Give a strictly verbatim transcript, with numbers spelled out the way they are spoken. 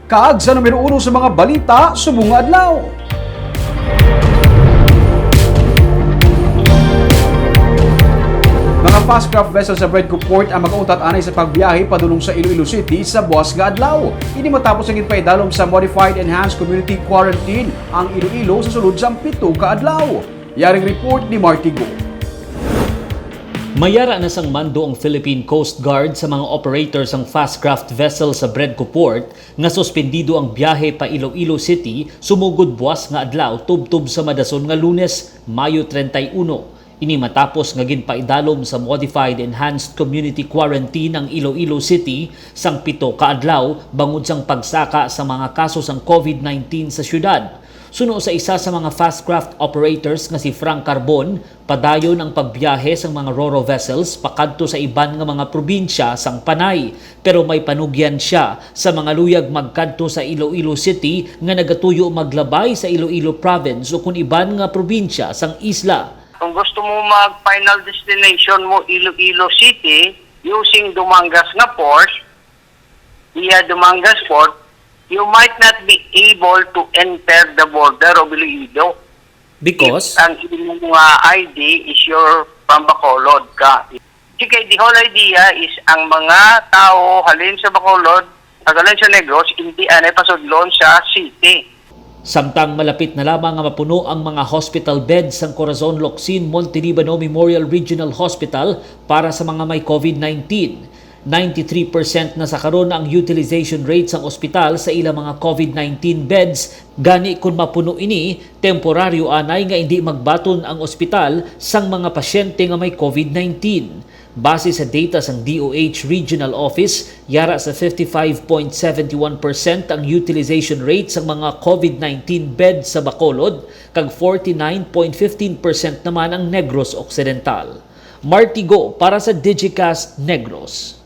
Kag sa numero uno sa mga balita subong nga adlaw. Mga fast craft vessel sa Bredco Port ang mag-untat anay sa pagbiyahe padulong sa Iloilo City sa buwas nga adlaw. Ini matapos ang ginpaidalom sa Modified Enhanced Community Quarantine ang Iloilo sa sulod sang pito ka adlaw. Yaring report ni Marty Go. Mayara na sang mando ang Philippine Coast Guard sa mga operator sang fast craft vessel sa Bredco Port nga suspendido ang biyahe pa Iloilo City sumugod buwas nga adlaw tubtob sa madason nga Lunes, Mayo treinta y uno. Ini matapos nga ginpaidalom sa Modified Enhanced Community Quarantine ang Iloilo City sang pito ka adlaw bangod sang pagsaka sa mga kaso sang covid nineteen sa syudad. Suno sa isa sa mga fast craft operators nga si Frank Carbon, padayon ang pagbiyahe sang mga ro-ro vessels pakadto sa iban nga mga probinsya sang Panay, pero may panugyan sia sa mga luyag magkadto sa Iloilo City nga nagatuyo maglabay sa Iloilo Province ukon iban nga probinsya sang isla. Kung gusto mo mag Final Destination mo Iloilo City using Dumangas nga port, via Dumangas Port, you might not be able to enter the border of Iloilo Because? If ang imong, ah, I D is your from Bacolod ka. Kasi kay the whole idea is ang mga tao halin sa Bacolod, halin sa Negros, hindi anay pasudlon sa city. Samtang malapit na lamang nga mapuno ang mga hospital beds sang Corazon Locsin Montelibano Memorial Regional Hospital para sa mga may covid nineteen. Ninety-three percent na sa karon ang utilization rate sang ospital sa ilang mga covid nineteen beds. Gani, kon mapuno ini, temporaryo anay nga indi magbaton ang ospital sang mga pasyente nga may covid nineteen. Base sa data sang D O H Regional Office, yara sa fifty-five point seven one percent ang utilization rate sang mga covid nineteen beds sa Bacolod, kag forty-nine point fifteen percent naman ang Negros Occidental. Marty Go para sa Digicast Negros.